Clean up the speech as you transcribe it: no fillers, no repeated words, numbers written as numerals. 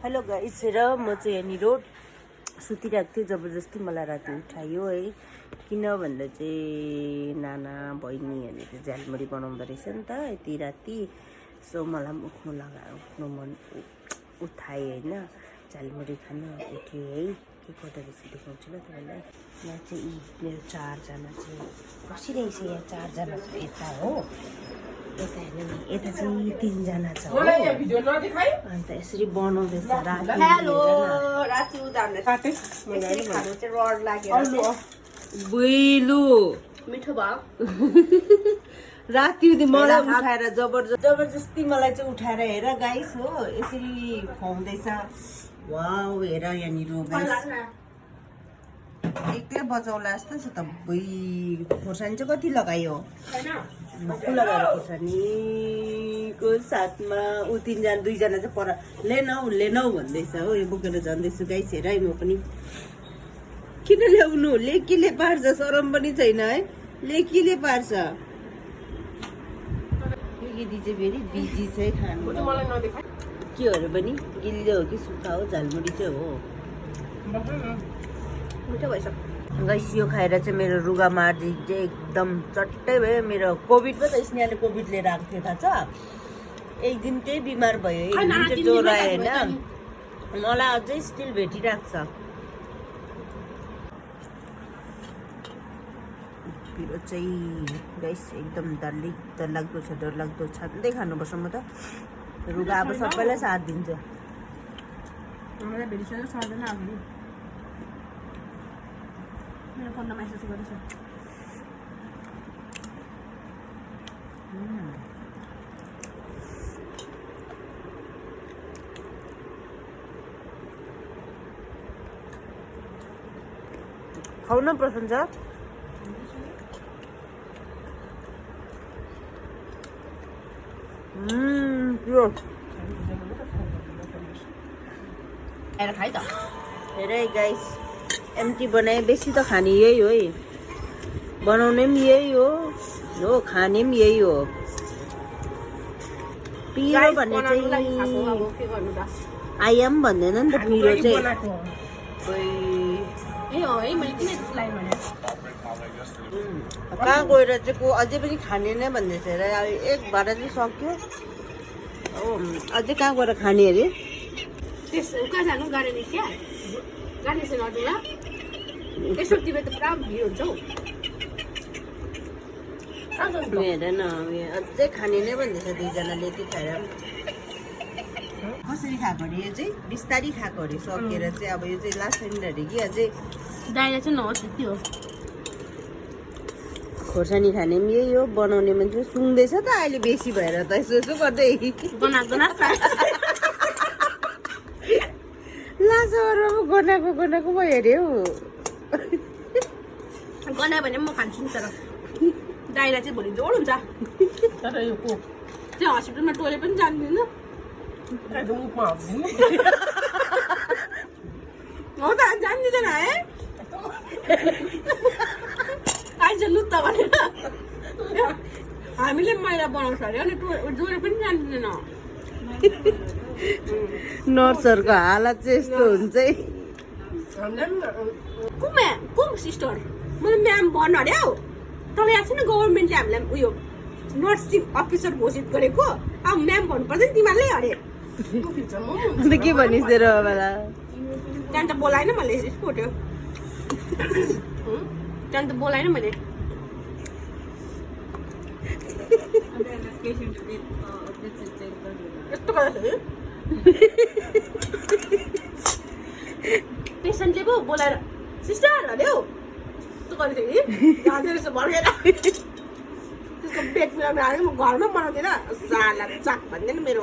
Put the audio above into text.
hello guys र म चाहिँ यहाँनिर सुतिरहेको थिएँ जबरजस्ती मलाई राति उठायो है किन भन्दा चाहिँ नाना बहिनीहरूले चाहिँ झालमुरी बनाउँदो रहेछ नि त यति राति सो मलाई उठ्नु मन उठाएँ होइन झालमुरी खान उठेँ है के गर्दो रहेछ देखाउँछु ल तपाईँलाई यहाँ चाहिँ मेरो चारजना चाहिँ बसिरहेछ यहाँ चारजना छ यता हो यता हेर्नु नि यता चाहिँ तिनजना छ अन्त यसरी बनाउँदैछ बुइलु मिठो भयो राति मलाई उठाएर जबरजस्ती मलाई चाहिँ उठाएर हेर गाइस हो यसरी खुवाउँदैछ वाउ हेर यहाँनिर गाइस एक्लै बजाउला जस्तो छ त बुइ खोर्सानी चाहिँ कति लगायो भक्कु लगाएर खोर्सानीको साथमा ऊ तिनजना दुईजना चाहिँ पर लेनौ भन्दैछ हो यो बोकेर जाँदैछु गाइस हेर है म पनि किन ल्याउनु लेकीले पार्छ शरम पनि छैन है लेकीले पार्छ दिदी चाहिँ फेरि बिजी चाहिँ खानु के हो पनि गिल्लो हो कि सुक्खा हो झालमुरी चाहिँ हो मिठो भएछ गाइस यो खाएर चाहिँ मेरो रुगा मार्जी चाहिँ एकदम चट्टै भयो मेरो कोभिड पो त स्नेहाले कोभिड लिएर आएको थियो थाहा छ एक दिन त्यही बिमार भयो एक दिन चाहिँ ज्वरो आयो होइन मलाई अझै स्टिल भेटिरहेको छ पिरो चाहिँ गाइस एकदम डरलाग्दो छ डरलाग्दो छान्दै खानुपर्छ म त रुगा अब सबैलाई साथ दिन्छ मलाई भेटिसक्यो सर्दैन आफूले मेरो फोनमा मेसेज गरेछ खाउन प्रशंसा प्योर खाइ त हेरै गाइस एम्टी बनाए बेसी त खाने यही हो है बनाउने पनि यही हो खाने पनि यही हो पिरो भन्ने चाहिँ आयाम भन्दैन नि त पिरो चाहिँ कहाँ गएर चाहिँ को अझै पनि खाने नै भन्दैछ र एक भाडा चाहिँ सक्यो हो अझै कहाँ गएर खाने अरे उका जानु गाडी निस्क्या गाडी चाहिँ नडुला यसो तिमी त पुरा भिड हुन्छ हौ हेर न अझै खाने नै भन्दैछ दुईजनाले यति खाएर कसरी खाएको अरे यो चाहिँ बिस्तारी खाएको अरे सकेर चाहिँ अब यो चाहिँ लास्ट एन्ड अरे कि अझै डाइरिया चाहिँ नहोस् त्यति हो खोर्सानी खाने पनि यही हो बनाउने मान्छे सुँग्दैछ त अहिले बेसी भएर त यसो गर्दै गनाएको म हेऱ्यो गनायो भने म खान्छु नि तर डाइरिया चाहिँ भोलि जोड हुन्छ तर यो को त्यो हस्पिटलमा टोइलेट पनि जान्दिनँ हो त जान्दिँदैन है आइज लुत्त भनेर हामीले मैला बनाउँछ अरे अनि जोड पनि जान्दिँदैन नर्सहरूको हालत चाहिँ यस्तो हुन्छ है कुम सिस्टर मैले म्याम भन्नु अरे हौ तर यहाँ छैन गभर्मेन्टले हामीलाई उयो नर्सिङ अफिसर घोषित गरेको अब म्याम भन्नु पर्दैन तिमीहरूले अरे अन्त के भनिस् तेरो बाबालाई त्यहाँ त बोलाएन मैले फोटो त्यहाँ त बोलाएन मैले यस्तो गर्दाखेरि पेसेन्टले पो बोलाएर सिस्टर अरे हौ यस्तो गर्दाखेरि जाँदो रहेछ भर्खेर त्यसको पेट मिलाउनु हाल्यो म घरमा बनाउँदिनँ साला चाक भन्दैन मेरो